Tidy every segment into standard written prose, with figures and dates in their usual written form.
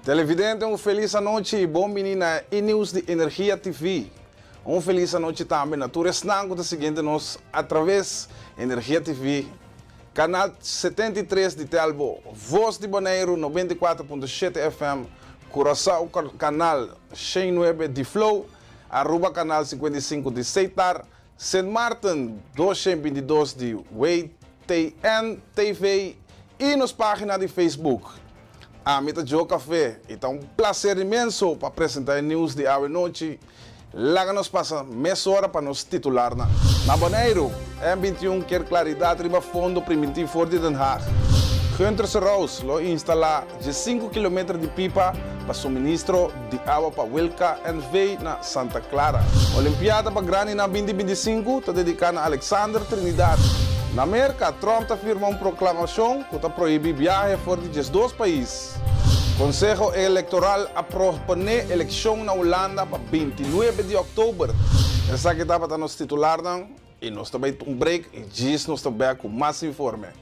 Televidente un felis anochi y bon bini na e news di Energia TV. Un felis anochi tambe na tur esnan cu ta siguiente nos a traves Energia TV, Canal 73 di Telbo, Voz di Boneiru 94.7 FM, Curaçao Canal 109 di Flow, Aruba Canal 55 di Setar, Sint Maarten 222 di WTN TV y nos pagina di Facebook. Ami ta Joe Café y ta un placer inmenso pa presenta e nieuws di awe nochi. Laga nos pasa mesora pa nos titularnan. Na Boneiru, M 21 kier claridad riba fondo primintí for di Den Haag. Gunter Seraus lo instala 15 kilometer di pipa pa suministro di awa pa Wilka NV na Santa Clara. Olimpiada pa grandinan 2025 ta dediká na Alexander Trinidad. Na Merka, Trump ta firma un proklamashon ku ta prohibí biahe for di 12 pais. Konseho Elektoral a proponé elekshon na Hulanda pa 29 di òktober. Esaki tabata nos titularnan i nos ta bai un break i djis nos ta bèk ku mas informe.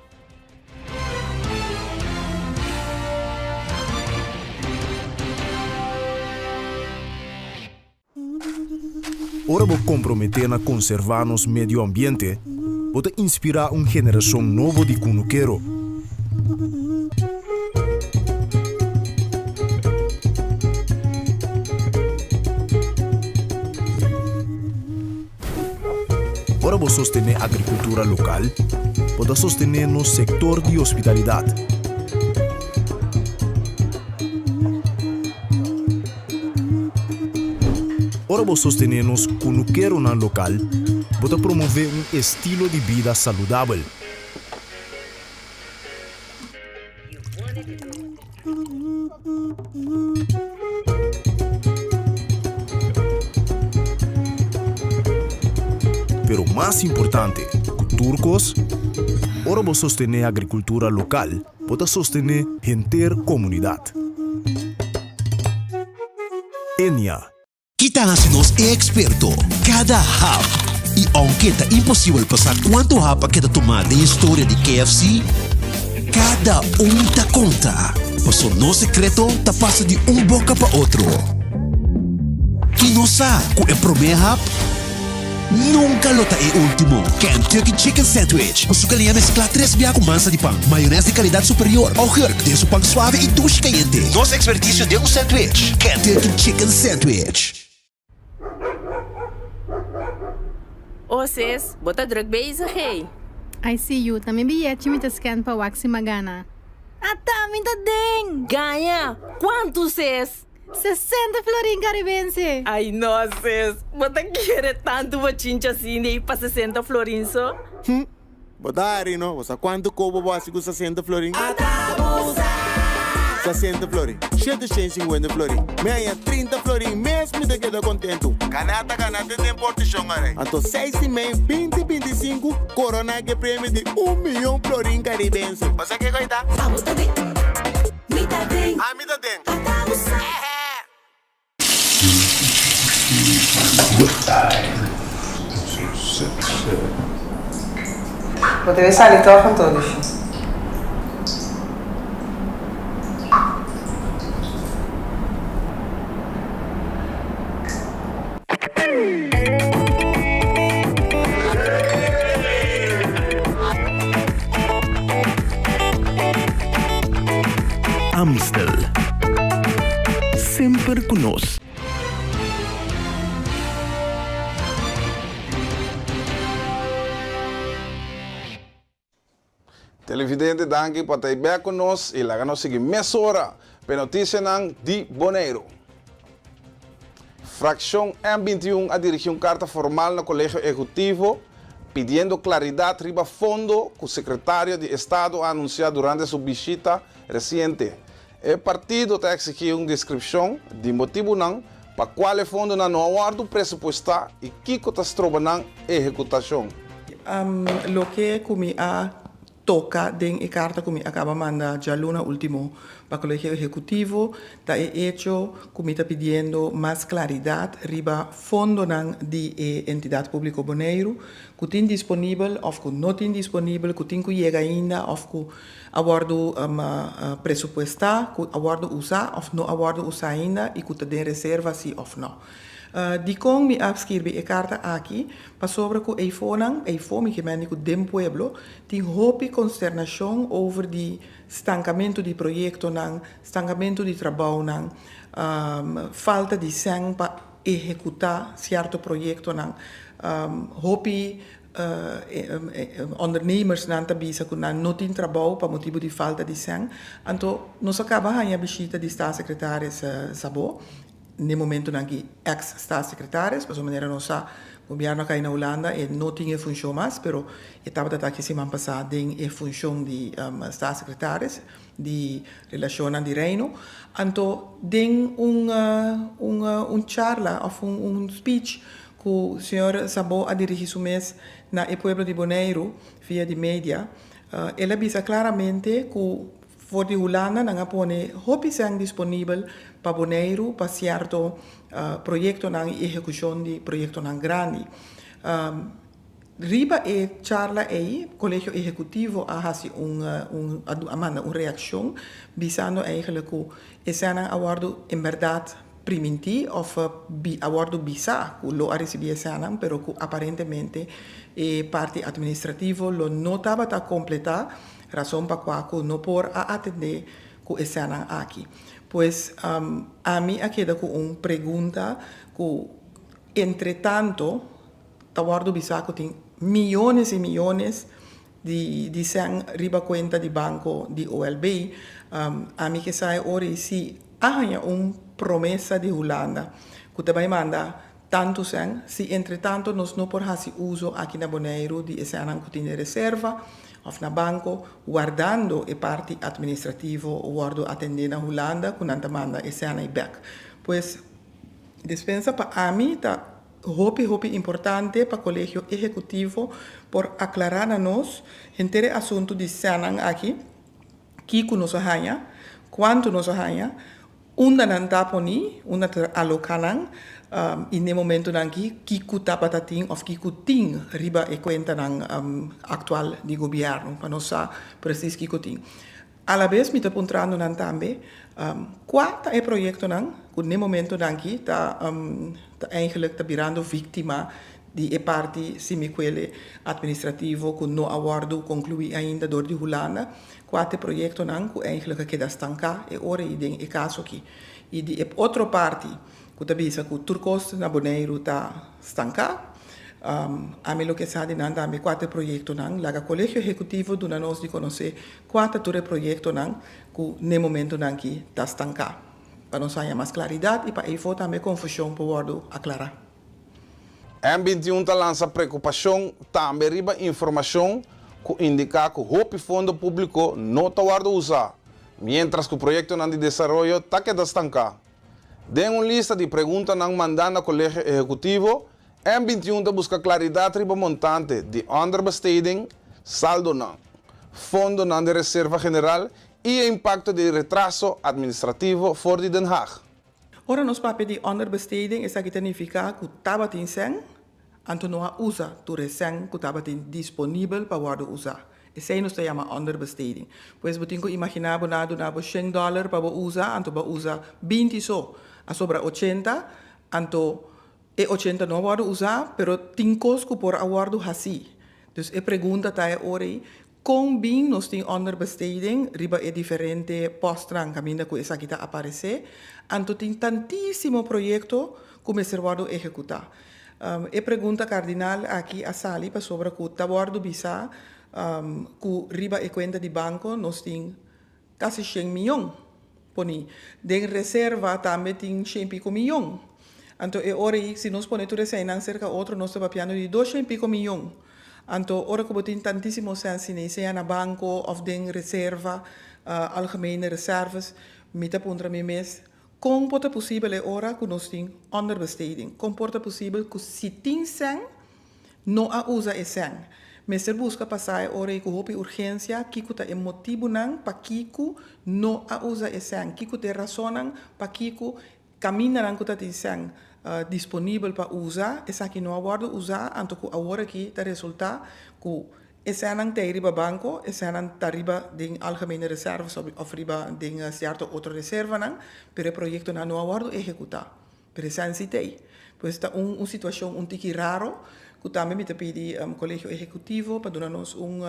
Ora bo komprometé na konservá nos medio ambiente, bo ta inspirá un generashon nobo di kunukero. Ora bo sostené agrikultura lokal, bo ta sostené nos sektor di hospitalidat. Ora bo sostené nos kunukeronan lokal, bo ta promové un estilo di bida saludabel. Pero mas importante ku tur kos, ora bo sostené agrikultura lokal, bo ta sostené henter komunidat. Enia. Ki ta hasi nos e eksperto? Kada hap! I ounke ta imposibel pa sa kuantu hap a keda tumá den historia di KFC, kada un ta konta, paso nos sekreto ta pasa di un boka pa otro. I nos sa ku e promé hap nunka lo ta e último. Kentucky Chicken Sandwich ku su galiña mesklá tres bia ku mansa di pan, mayonès di kalidat superior, augurk den su pan suave i dushi kayente. Nos ekspertisio den un sandwich. Kentucky Chicken Sandwich. Oh sis, bo ta druk bezig hey. I see you, ta mi biyechi mi ta scan pa wak si m'a gana. Ata mi ta den! Gaña! Kuantu sis? 60 florin karibense! Ay no sis, bo ta kere tantu bochincha asina ei pa 60 florin so? Hm, bo ta hari no, bo sa kuantu kobo bo hasi ku 60 florin? 60 florin, 750 florin, mi haña 30 florin mes mi ta keda kontentu. Ganá ta ganá te den portishon arai. Anto 6 di mei 2025 korona ke premio di un miyon florin karibense. Bo sa kiko ei ta? Abo ta den. Mi ta den. Ami ta den. Bo debe sali tòg anto, Lushi. Amstel. Semper ku nos. Televidente danki pa ta bek ku nos i laga nos sigui mesora p'e notisianan di Boneiru. Frakshon M 21 a dirigí un karta formal na Kolegio Ehekutivo pidiendo klaridat riba fondo ku Sekretario di Estado a anunsiá durante su bishita resiente. E partido ta eksigí un deskripshon di motibunan pa kual e fondonan no a wòrdu presupuestá i kiko ta stroba nan ehekutashon. Loke ku mi a. toka den e karta ku mi a kaba manda djaluna último pa Kolegio Ehekutivo ta e echo ku mi ta pidiendo mas klaridat riba fondonan di e Entidat Públiko Boneiru ku tin disponibel òf ku no tin disponibel, ku tin ku yega ainda òf ku a wòrdu presupuestá, ku a wòrdu usá òf no a wòrdu usá ainda i ku ta den reserva si òf no. Dikon mi a skirbi e karta aki? Pasobra ku eifonan, eifo mi ke mende ku den pueblo, tin hopi konsternashon over di stankamentu di proyektonan, stankamentu di trabounan, falta di sèn pa ehekutá sierto proyektonan. Hopi ondernemersnan ta bisa ku nan no tin trabou pa motibu di falta di sèn. Anto nos a kaba haña bishita di Staatssecretaris Szabó. N'e momentonan ki ex staatssecretaris, pasobra manera nos sa gobierno a kai na Hulanda e no tin e funcion mas, pero e tabata ta aki siman pasa den e funcion di staatssecretaris di relacionnan di Reino. Anto den un un un charla of un un speech cu señor Szabó a dirigi su mes na e pueblo di Boneiru via di media, el a bisa claramente cu For di Hulanda nan a pone hopi sèn disponibel pa Boneiru pa sierto proyektonan i ehekushon di proyektonan grandi. Riba e charla ei Kolegio Ehekutivo a hasi un un a manda un reakshon bisando eigenlijk ku e sènnan a wòrdu en bèrdat primintí òf a wòrdu bisá ku lo a risibí e sènnan pero ku aparentemente e parti atministrativo lo no tabata kompletá. Rason pa kua ku no por a atendé ku e sènan aki. Pues, ami a keda ku un pregunta ku entretanto ta wòrdu bisá ku tin miyones i miyones di di sèn riba kuenta di banko di OLB. Ami ke sa e ora i si a haña un promesa di Hulanda ku ta bai manda tantu sèn, si entretanto nos no por hasi uso aki na Boneiru di e sènnan ku tin den reserva òf na banko, wardando e parti atministrativo wòrdu atendé na Hulanda ku nan ta manda e sènnan ei bèk. Pues, despensa pa ami ta hopi hopi importante pa Kolegio Ehekutivo por aklará na nos henter e asuntu di sènnan aki, kiko nos a haña, kuantu nos a haña, Unda nan ta poni, unda ta aloká nan i n'e momentunan aki kiko tabata tin òf kiko tin riba e kuentanan aktual di gobièrnu pa nos sa presis kiko tin. Alabes mi ta puntrando nan tambe kua ta e proyektonan ku n'e momentunan aki ta ta eigenlik ta birando víktima di e parti simikuele atministrativo ku no a wòrdu konkluí ainda dor di Hulanda. Kua ta e proyektonan ku eigentlik a keda stanká e ora ei den e kaso aki? I di e otro parti ku ta bisa ku tur kos na Boneiru ta stanká, ami lo ke sa di nan tambe kua ta e proyektonan. Laga Kolegio Ehekutivo duna nos di konosé kua ta tur e proyektonan ku n'e momentunan aki ta stanká, pa nos haña mas klaridat i pa eifó tambe konfushon por wòrdu aklará. M 21 ta lansa preokupashon tambe riba informashon ku indiká ku hopi fondo públiko no ta wòrdu usá, miéntras ku proyektonan di desaroyo ta keda stanká. Den un lista di preguntanan mandá na Kolegio Ehekutivo, M 21 ta buska klaridat riba montante di onderbesteding, saldonan, fondonan di reserva general i e impakto di retraso atministrativo for di Den Haag. Ora nos papia di onderbesteding esaki ta nifiká ku tabatin sèn, anto no a usa tur e sèn ku tabatin disponibel pa wòrdu usá. Esei nos ta yama onderbesteding. Pues bo tin ku imaginá bo nan a duna bo shen dòler pa bo usa, anto bo a usa 20 so, a sobra 80, anto e 80 no a wòrdu usá, pero tin kos ku por a wòrdu hasí. Dus e pregunta ta e ora ei, Kon bin nos tin onderbesteding riba e diferente postnan kaminda ku esaki ta aparesé? Anto tin tantísimo proyekto ku mester wòrdu ehekutá. E pregunta kardinal aki a sali pasobra ku ta wòrdu bisá ku riba e kuenta di banko nos tin kasi shen miyon poni. Den reserva tambe tin shen piko miyon. Anto e ora ei si nos pone tur eseinan serka otro nos ta papiando di dos shen piko miyon. Anto ora ku bo tin tantísimo sèn sinei sea na banko òf den reserva, algemene reserves, mi ta puntra mi mes, kon por ta posibel e ora ku nos tin onderbesteding? Kon por ta posibel ku si tin sèn no a usa e sèn? Mester buska pa sa e ora ei ku hopi urgensia kiko ta e motibunan pakiko no a usa e sèn, kiko ta e rasonnan pakiko kamindanan ku ta tin sèn disponibel pa usa, esaki no a wòrdu usá, anto ku awor aki ta resultá ku e sènnan ta ei riba banko, e sènnan ta riba den algemene reserves òf riba den sierto otro reservanan, pero e proyektonan no a wòrdu ehekutá. Presensia t'ei. Pues ta un un situashon un tiki raro ku tambe mi ta pidi Kolegio Ehekutivo pa duna nos un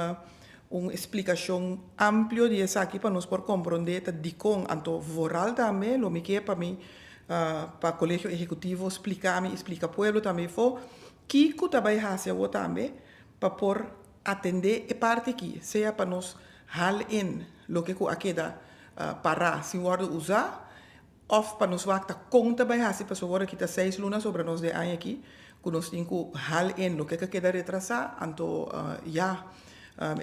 un esplikashon amplio di esaki pa nos por komprondé ta dikon. Anto vooral tambe lo mi ke pa mi pa Kolegio Ehekutivo splika mi i splika pueblo tambe afó kiko ta bai hasi awor tambe pa por atendé e parti aki, sea pa nos hal in loke ku a keda pará sin wòrdu usá Of pa nos wak ta kon ta bai hasi pasobra ora ki ta seis luna sobra nos den aña aki ku nos tin ku hal in loke ka keda retrasá anto ya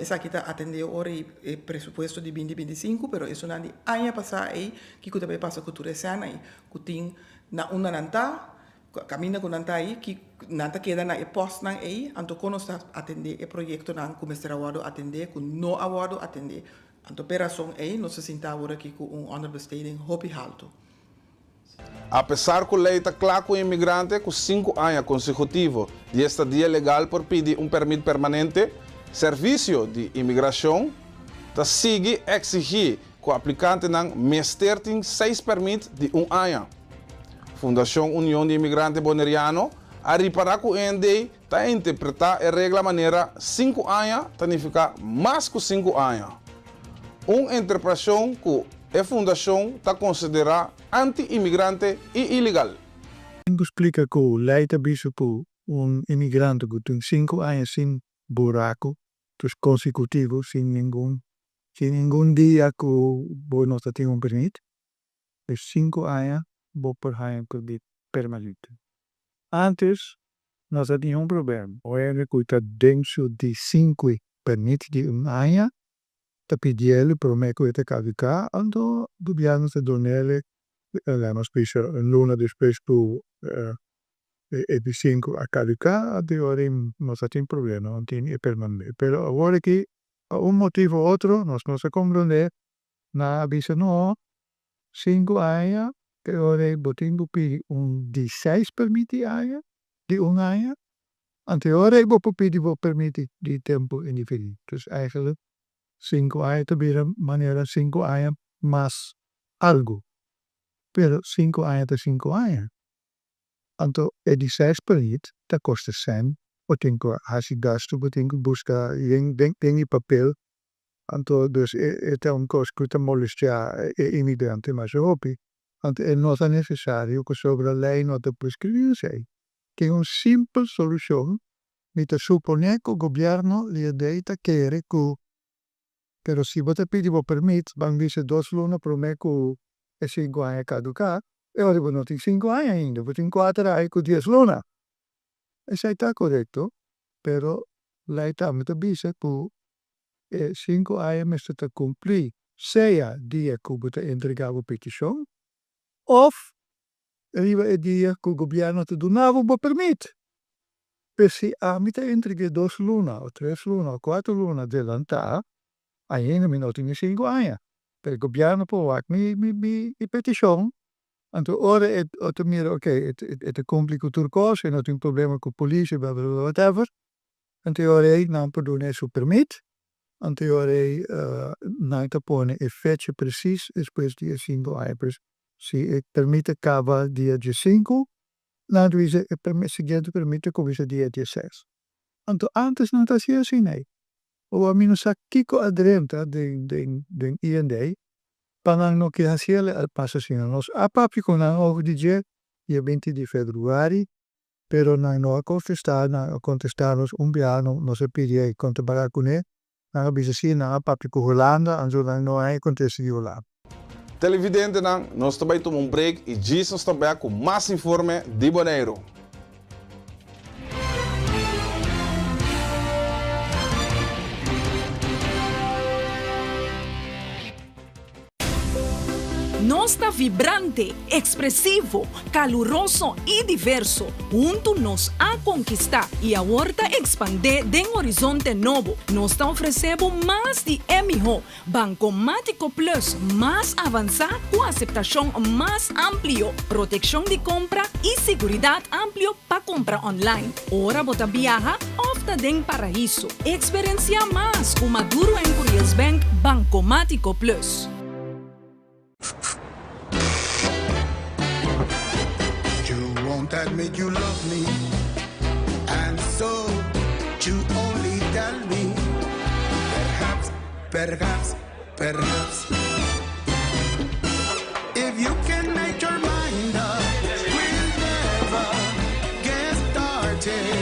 esaki ta atendé ora e presupuesto di binti 25 pero esunnan di aña pasá ei kiko ta bai pasa ku tur e sèn ei ku tin na unda nan ta kaminda ku nan ta ei ki nan ta keda na e pòstnan ei anto kon nos ta atendé e proyektonan ku mester a wòrdu atendé ku no a wòrdu atendé Anto p'e rason ei nos ta sinta awor aki ku un onderbesteding hopi haltu. Apesar ku lei ta kla ku inmigrante ku sinku aña konsekutivo di estadia legal por pidi un pèrmit permanente, Servisio di Imigrashon ta sigui eksigí ku aplikantenan mester tin seis pèrmit di un aña. Fundashon Union di Imigrante Boneriano a ripará ku IND Ta interpretá e regla manera sinku aña ta nifiká mas ku sinku aña. Un interprashon ku e fundashon ta konsiderá anti-imigrante i ilegal. Tin ku splika ku lei ta bisa ku un imigrante ku tin sinku aña sin buraku, dus konsekutivo, sin ningun sin ningun dia ku bo no ta tin un permit, dus sinku aña bo por haña un permit permanente. Antes no ta tin un problema. Un hende ku ta den su di sinku permit di un aña ta pidiel prome ku e ta kaduká, anto gobièrnu ta dunel, lanos bisa un luna despues ku e di sinku a kaduká, anto e ora ei no ta tin problema, no tin e permanente. Pero awor aki pa un motivo o otro nos no sa komprondé, nan a bisa no, Sinku aña, e ora ei bo tin ku pidi un di seis permit di aña, di un aña, anto e ora ei bo por pidi bo permit di tempu indefinido. Dus eigenlijk sinku aña ta bira manera sinku aña mas algu, pero sinku aña ta sinku aña. Anto e di seis permit ta kosta sèn, bo tin ku hasi gastu, bo tin ku buska den e papel Anto dus e ta un kos ku ta molestiá e imigrante masha hopi. Anto e no ta nesesario pasobra lei no ta preskribí esei. Tin un simpel solushon, mi ta suponé ku gobièrnu liadei ta kere ku pero si bo ta pidi bo permit ban bisa dos luna promé ku e sinku aña kaduká, e ora bo no tin sinku aña ainda, bo tin kuater aña ku dies luna. Esei ta korekto, pero lei tambe ta bisa ku E sinku aña mester ta kumplí sea dia ku bo ta entregá bo petishon òf riba e dia ku gobièrnu ta duna bo bo permit. Pues si ami ta entreg'é dos luna òf tres luna òf kuater luna delantá, ainda mi no tin e sinku aña. Pero gobièrnu por wak mi mi petishon, anto ora e ta mira oke e ta kumpli ku tur kos, e no tin problema ku polis, blablabla whatever, Anto e ora ei nan por duna e su permit, anto e ora ei nan ta pone e fecha presis despues di e sinku aña. Pues si e permit a kaba dia diesinku, nan ta bisa e siguiente permit ta kuminsá dia dieseis. Anto antes nan ta hasi asina ei. Awor mi no sa kiko a drenta den den IND pa nan no ke hasi el mas asina. Nos a papia ku nan over di dje dia binti di februari. Pero nan no a kontestá, nan a kontestá nos un biaha, nos a pidi ei kon ta baga kuné, nan a bisa sí, nan a papia ku Hulanda, anto nan no a haña kontesta di Hulanda. Televidentenan, nos ta bai tuma un break i djis nos ta bek ku mas informe di Boneiru. Nos ta vibrante, ekspresivo, kaluroso i diverso. Huntu nos a konkistá i awor ta ekspandé den horizonte nobo. Nos ta ofresé bo mas di e mihó. Bankomátiko Plus mas avansá ku aseptashon mas amplio, protekshon di kompra i siguridat amplio pa kompra online, ora bo ta biaha òf ta den paraiso. Eksperensiá mas ku Maduro en Curiels Bank Bankomátiko Plus. You won't admit you love me And so you only tell me Perhaps, perhaps, perhaps If you can make your mind up We'll never get started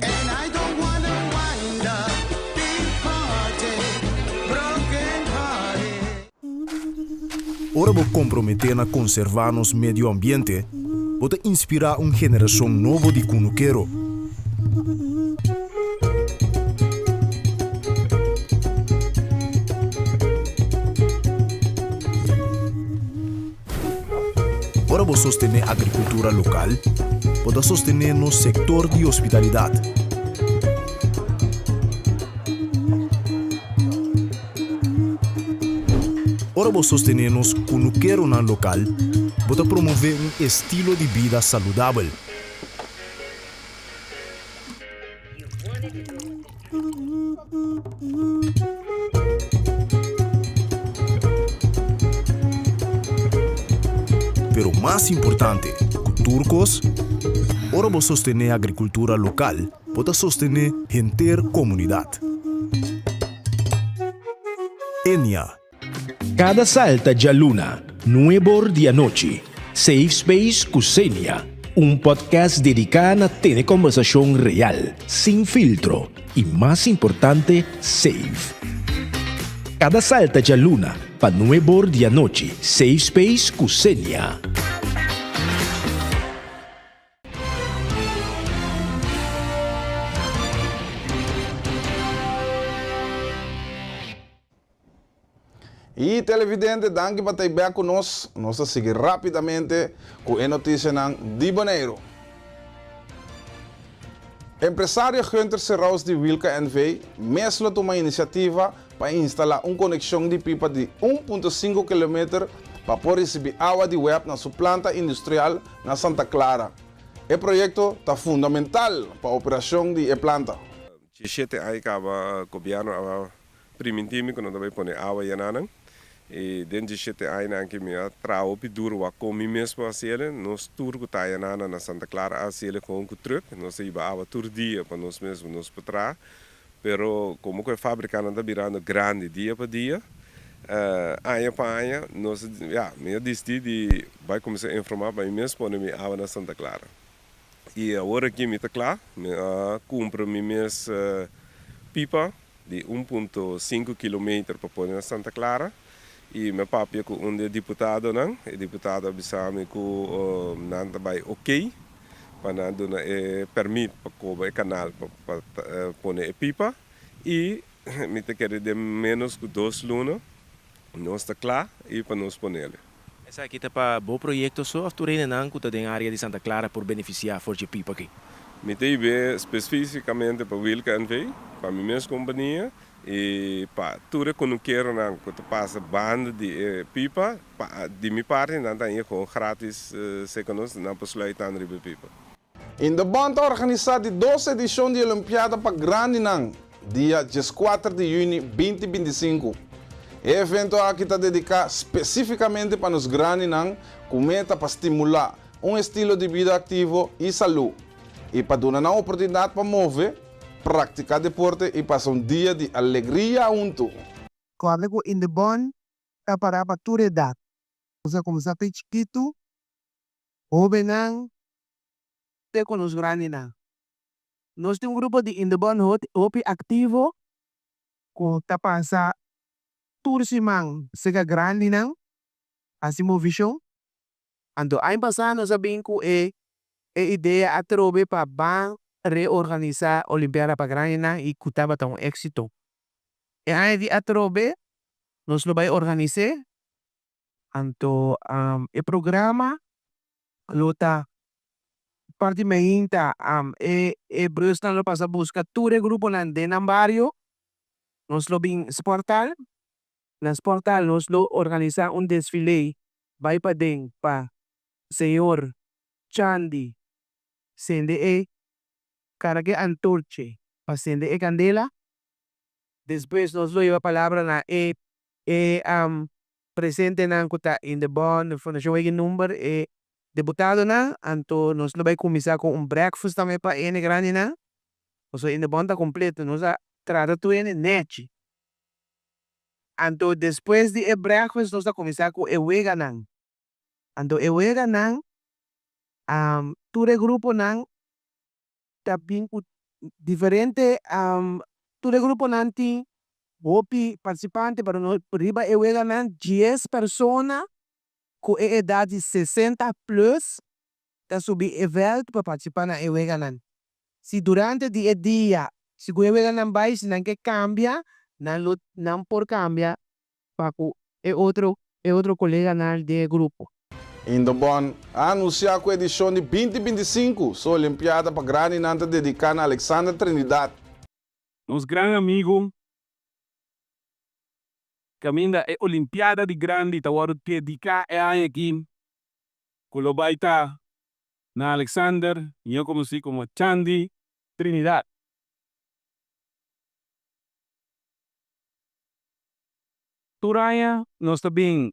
And I don't wanna wind up Departed, broken hearted Ora bo komprometé na konservá nos medio ambiente, bo ta inspirá un generashon nobo di kunukero. Ora bo sostené agrikultura lokal, bo ta sostené nos sektor di hospitalidat. Ora bo sostené nos kunukeronan lokal, bo ta promové un estilo di bida saludabel. Pero mas importante ku tur kos, ora bo sostené agrikultura lokal, bo ta sostené henter komunidat. Enia. Kada salta djaluna, nuebor di anochi, Safe Space ku Xenia, un podcast dediká na tene kombersashon real, sin filtro i mas importante, safe. Kada salta djaluna pa nuebor di anochi, Safe Space ku Xenia. Y televidente, danki pa ta bek cu nos. Nos ta sigui rapidamente cu e noticianan di Boneiru. Empresario Gunther Serous di Wilka NV. mes lo tuma iniciativa pa instala un conexion di pipa di 1.5 kilometer pa por ricibi awa di web na su planta industrial na Santa Clara. E proyecto ta fundamental pa operacion di e planta. Djeshete aña kaba gobièrnu a primintí mi ku nan ta bai pone awa yenanan i den djeshete añanan aki mi a traha hopi duru wak kon mi mes por hasi el'e. Nos tur ku ta yenanan na Santa Clara a hasi el'e kon ku trùk. Nos a hiba awa tur dia pa nos mes ku nos por traha. Pero komo ku e fábrikanan ta birando grandi dia pa dia, aña pa aña, nos ya, mi a disidí di bai kuminsá informá pa mi mes pone mi awa na Santa Clara. I awor aki mi ta kla, mi a kumpra mi mes pipa di un punto sinku kilometer pa pone na Santa Clara i mi a papia ku un di e diputadonan, e diputado a bisa mi ku nan ta bai okey pa nan duna e permit pa koba e kanal pa pone e pipa i mi ta kere den menos ku dos luna nos ta kla i pa nos ponele. Esaki ta pa bo proyekto so òf tur hendenan ku ta den área di Santa Clara por benefisiá for dje pipa aki? Mi ta hib'é spesífikamente pa Wilka NV, pa mi mes kompania i pa tur e kunukeronan ku ta pasa banda di e pipa, pa di mi parti nan ta haña kon grátis seka nos, nan por sluit nan riba e pipa. Indebon ta organisá di dos edishon di Olimpiada pa grandinan, dia dieskuater di yüni 2025. E evento aki ta dediká spesífikamente pa nos grandinan ku meta pa stimulá un estilo di bida aktivo i salú i pa duna nan oportunidat pa move, praktiká deporte i pasa un dia di alegria huntu. Kòrda ku Indebon ta pará pa tur edat. Nos a kuminsá te chikitu, hóbennan, Te ku nos grandinan. Nos tin un grupo di Indebon hopi aktivo ku ta pasa tur siman serka grandinan hasi movishon. Anto aña pasá nos a bin ku e e idea atrobe pa ban reorganisá Olimpiada pa grandinan i ku tabata un éksito. E aña di atrobe nos lo bai organis'é. Anto e programa lo ta parti mainta e e busnan lo pasa buska tur e gruponan den nan bario. Nos lo bin Sporthal. Na Sporthal nos lo organisa un desfile bai paden pa señor Chandy sende e kara ke antorche pa sende e kandela. Despues nos lo hiba palabra na e e presentenan ku ta in de bond, Fundashon Wega Number, e deputadonan, anto nos lo bai kuminsá ku un breakfast tambe pa hende grandinan, pasobra in de bond ta kompleto, nos a trata tur hende nèchi. Anto despues di e breakfast nos ta kuminsá ku e weganan. Anto e weganan, tur e gruponan ta bin ku diferente tur e gruponan tin hopi partisipante pero no riba e weganan dies persona ku e edat di sesenta plus ta subi e vèlt pa partisipá na e weganan. Si durante di e dia segun e weganan bai si nan ke kambia nan lo nan por kambia pa ku e otro e otro koleganan den e grupo. Indobon a anunsiá ku edishon di 2025 su Olimpiada pa grandinan ta dediká na Alexander Trinidad. Nos gran amigu kaminda e Olimpiada di Grandi ta wòrdu dediká e aña aki ku lo bai ta na Alexander, mihó konosí komo Chandy Trinidad. Tur aña nos ta bin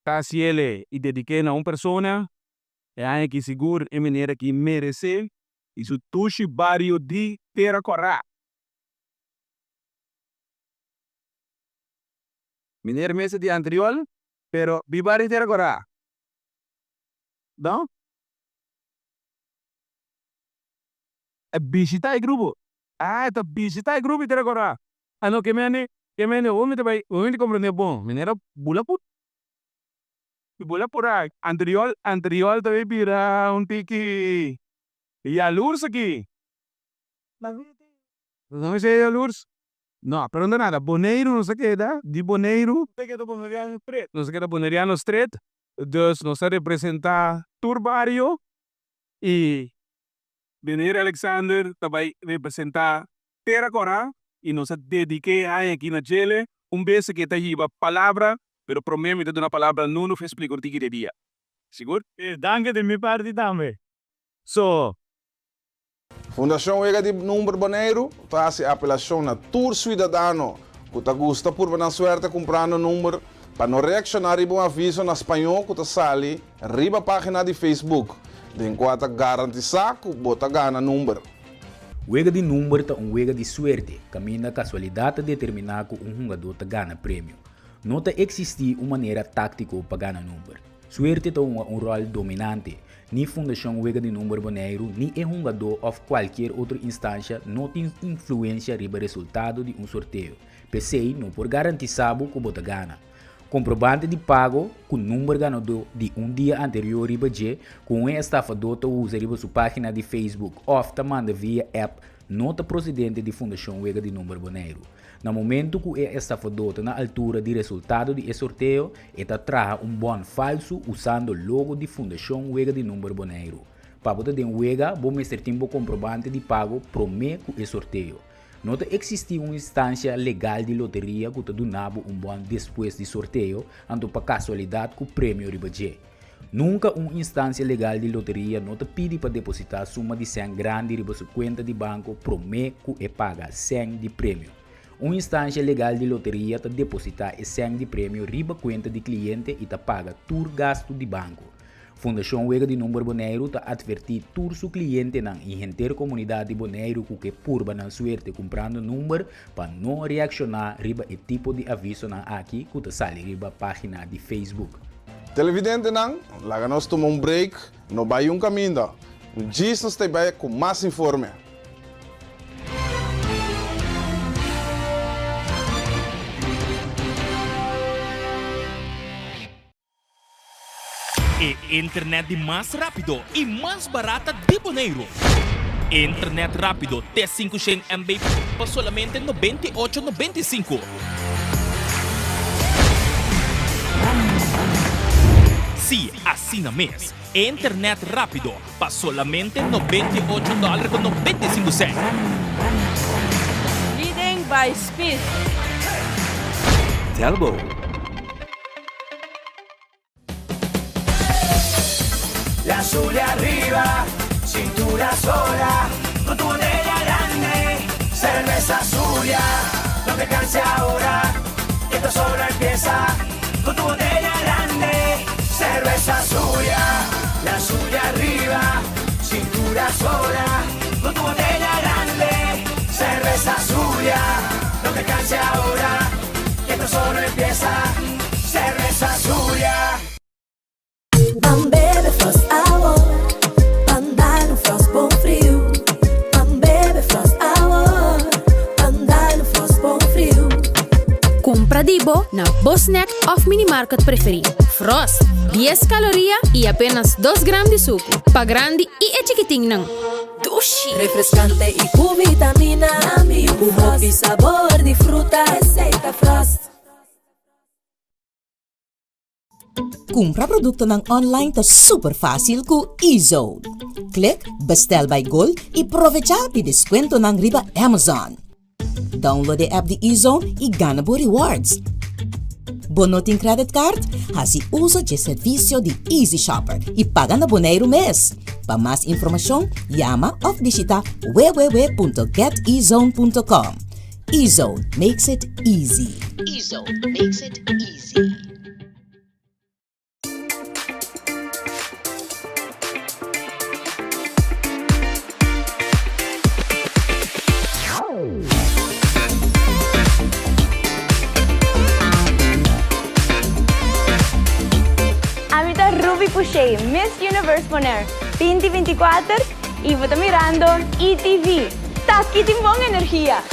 ta hasiele i dedik'é na un persona, e aña aki sigur e meneer aki meresé i su dushi bario di Tera Kòrá. Meneer mes ta di Antriol, pero biba di Tera Kòrá, no? E bishita e grupo. Ah, e ta bishita e grupo i ta rekordá. Ah, no, ke mende, ke mende, hopi mi ta bai, hopi mi ta komprendé bon. Manera bula pur, bula purá. Anteriol, anteriol ta bai bira un tiki yalurs aki. No mi sey yalurs. No, pero no nada. Boneiru nos a keda, di Boneiru. Nos a keda Boneriano Street. Nos a keda Boneriano Street. Dus nos a representá tur bario i Meneer Alexander ta bai representá Tera Kòrá i nos a dedik'é e aña aki na djele. Un bes ke ta hiba palabra, pero promé mi ta duna palabra Nuno pa e splika un tiki di e dia. Sigur? Danki di mi parti tambe. So. Fundashon Wega di Number Boneiru ta hasi apelashon na tur suidadano ku ta gusta purba nan suerte kumprando number pa no reakshoná riba un aviso na spañó ku ta sali Riba página di Facebook, den kua ta garantisá ku bo ta gana number. Wega di number ta un wega di suerte, kaminda kasualidat ta determiná ku un hungadó ta gana premio. No ta eksistí un manera táktiko pa gana number. Suerte ta hunga un ròl dominante. Ni Fundashon Wega di Number Boneiru, ni e hungadó òf kualkier otro instansha no tin influensia riba resultado di un sorteo. P'esei no por garantisá bo ku bo ta gana. Komprobante di pago ku number ganadó di un dia anterior riba dje ku un estafadó ta usa riba su página di Facebook òf ta manda via app no ta prosedente di Fundashon Wega di Number Boneiru. Na momentu ku e estafadó ta na altura di resultado di e sorteo, e ta traha un bòn falsu usando logo di Fundashon Wega di Number Boneiru. Pa bo ta den wega, bo mester tin bo komprobante di pago promé ku e sorteo. No ta eksistí un instansia legal di loteria ku ta duna bo un bòn despues di sorteo, anto pa kasualidat ku premio riba dje. Nunka un instansia legal di loteria no ta pidi pa depositá suma di sèn grandi riba su kuenta di banko promé ku e paga sèn di premio. Un instansia legal di loteria ta depositá e sèn di premio riba kuenta di kliente i ta paga tur gastu di banko. Fundashon Wega di Number Boneiru ta atvertí tur su klientenan i henter komunidat di Boneiru ku ke purba nan suerte kumprando number pa no reakshoná riba e tipo di avisonan aki ku ta sali riba página di Facebook. Televidentenan, laga nos tuma un break, no bai un kaminda. Djis nos ta bai ku mas informe. E internet di mas rápido i mas barata di Boneiru. Internet rápido te 500 MB pa solamente 98,95. Sí, asina mes. Internet rápido pa solamente 98 dòler ku 95 sènt. Leading by speed. Telbo. La Zulia arriba, cintura sola, con tu botella grande, cerveza Zulia, no te canses ahora, que esto solo empieza, con tu botella grande, cerveza Zulia, la Zulia arriba, cintura sola, con tu botella grande, cerveza Zulia, no te canses ahora, que esto solo empieza, cerveza Zulia. Ban bebe Frost awo, ban dal un Frost bon friu. Ban bebe Frost awo, ban dal un Frost bon friu. Kumpra di bo na bo snack òf minimarket preferí. Frost, 10 kaloria i apenas 2 gram di suku. Pa grandi i e chikitinnan. Dushi! Refreskante i ku vitamina. Ku hopi sabor di fruta. Esei ta Frost. Kumpra produktonan online ta super fásil ku eZone. Klik Bestel by Gold i provechá di deskuentonan riba Amazon. Download e app di eZone i gana bo rewards. Bo no tin credit card? Hasi uso dje servisio di Easy Shopper i paga na Boneiru mes. Pa mas informashon, yama òf bishitá www.getezone.com. eZone makes it easy. eZone makes it easy. Ami ta Ruby Pouchet, Miss Universe Bonaire 2024 i bo ta mirando ETV. T'aki tin bon energia!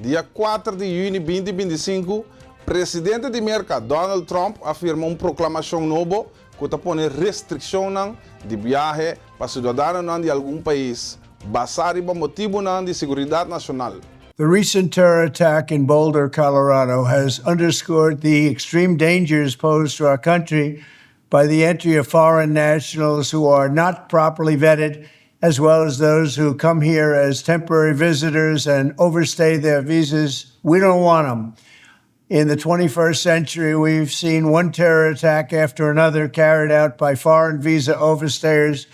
Dia 4 di yüni 2025, presidente di Merka Donald Trump a firma un proklamashon nobo ku ta pone restrikshonnan di biahe pa siudadanonan di algun pais basá riba motibunan di seguridat nashonal. The recent terror attack in Boulder, Colorado has underscored the extreme dangers posed to our country by the entry of foreign nationals who are not properly vetted, as well as those who come here as temporary visitors and overstay their visas. We don't want them. In the 21st century, we've seen one terror attack after another carried out by foreign visa overstayers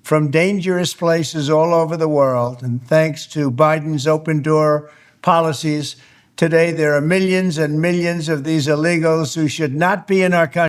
from dangerous places all over the world. And thanks to Biden's open door policies, today there are millions and millions of these illegals who should not be in our country.